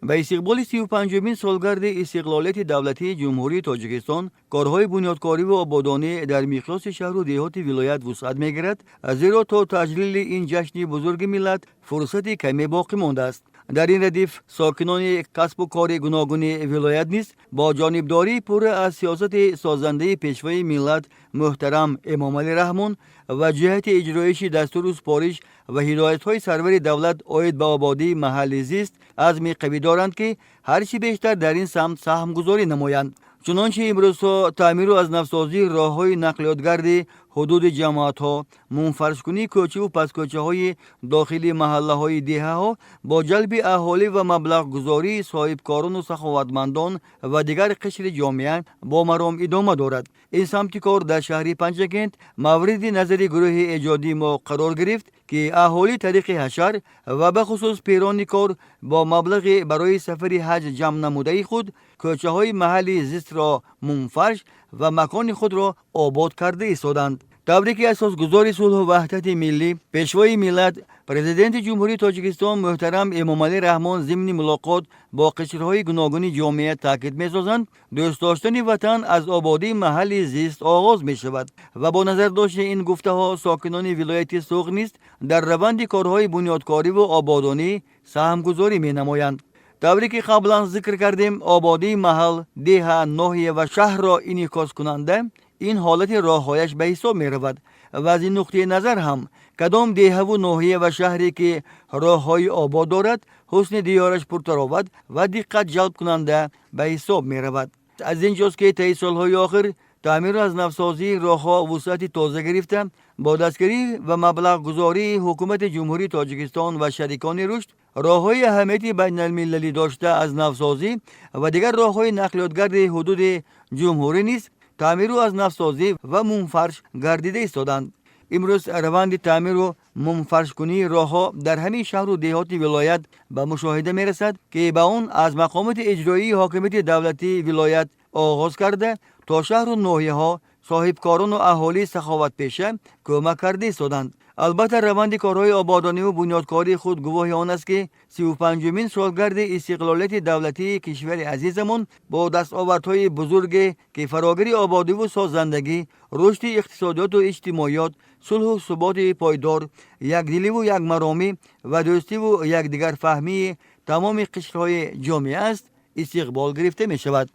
Ба истиқболи 35-умин солгарди истиқлолияти давлатии Ҷумҳурии Тоҷикистон корҳои бунёдкориву ободонӣ дар миқёси шаҳру деҳоти вилоят вусъат мегирад, зеро то таҷлили ин ҷашни бузурги миллат фурсати каме боқӣ мондааст. Дар ин радиф сокинони касбу кори гуногуни вилоят низ бо ҷонибдории пурра аз сиёсати созандаи Пешвои миллат муҳтарам Эмомалӣ Раҳмон ва ҷиҳати иҷроиши дастуру супориш ва ҳидоятҳои сарвари давлат оид ба ободии маҳалли зист азми қавӣ доранд, ки ҳар чӣ бештар дар ин самт саҳмгузорӣ намоянд. Чунончи имрӯзҳо таъмиру аз навсозии роҳҳои нақлиётгарди ҳудуди ҷамоатҳо, мунфаршкунии кӯчаву пасткӯчаҳои дохили маҳаллаҳои деҳаҳо бо ҷалби аҳолӣ ва маблағгузории соҳибкорону саховатмандон ва дигар қишри ҷомеа бо маром идома дорад. Ин самти кор дар шаҳри Панҷакент мавриди назари гурӯҳи эҷодии мо қарор гирифт, ки аҳолӣ тариқи ҳашар ва бахусус пирони кор бо маблағи барои сафари ҳаҷ ҷамъ намудаи худ кӯчаҳои маҳалли зистро мунфарш ва макони худро обод карда истоданд. Тавре ки асосгузори сулҳу ваҳдати миллӣ, Пешвои миллат, Президенти Ҷумҳурии Тоҷикистон муҳтарам Эмомалӣ Раҳмон зимни мулоқот бо қишрҳои гуногуни ҷомеа таъкид месозанд, дӯст доштани ватан аз ободии маҳалли зист оғоз мешавад ва бо назардошти ин гуфтаҳо сокинони вилояти Суғд низ дар раванди корҳои бунёдкориву ободонӣ саҳмгузорӣ менамоянд. Тавре ки қаблан зикр кардем, ободии маҳал, деҳа, ноҳия ва шаҳрро инъикоскунанда ин ҳолати роҳҳояш ба ҳисоб меравад ва аз ин нуқтаи назар ҳам кадом деҳаву ноҳия ва шаҳре ки роҳҳои обод дорад, ҳусни диёраш пуртароват ва диққат ҷалбкунанда ба ҳисоб меравад. Аз ин ҷост, ки таи солҳои охир таъмиру аз навсозии роҳҳо вусъати тоза гирифта, бо дастгирӣ ва маблағгузории Ҳукумати Ҷумҳурии Тоҷикистон ва шарикони рушд роҳҳои аҳамияти байналмилалӣ дошта аз навсозӣ ва дигар роҳҳои нақлиётгарди ҳудуди ҷумҳурӣ низ таъмиру аз навсозӣ ва мунфарш гардида истоданд. Имрӯз раванди таъмиру мунфаршкунии роҳҳо дар ҳамин шаҳру деҳоти вилоят ба мушоҳида мерасад, ки ба он аз мақомоти иҷроии ҳокимияти давлатии вилоят оғоз карда то шаҳру ноҳияҳо, соҳибкорону аҳолии саховатпеша кӯмак карда истоданд. Албатта, раванди корҳои ободониву бунёдкории худ гувоҳи он аст, ки 35-умин солгарди истиқлолияти давлатии кишвари азизамон бо дастовардҳои бузурге, ки фарогири ободиву созандагӣ, рушди иқтисодиёту иҷтимоиёт, сулҳу суботи пойдор, якдиливу якмаромӣ ва дӯстиву якдигарфаҳмии тамоми қишрҳои ҷомеа аст, истиқбол гирифта мешавад.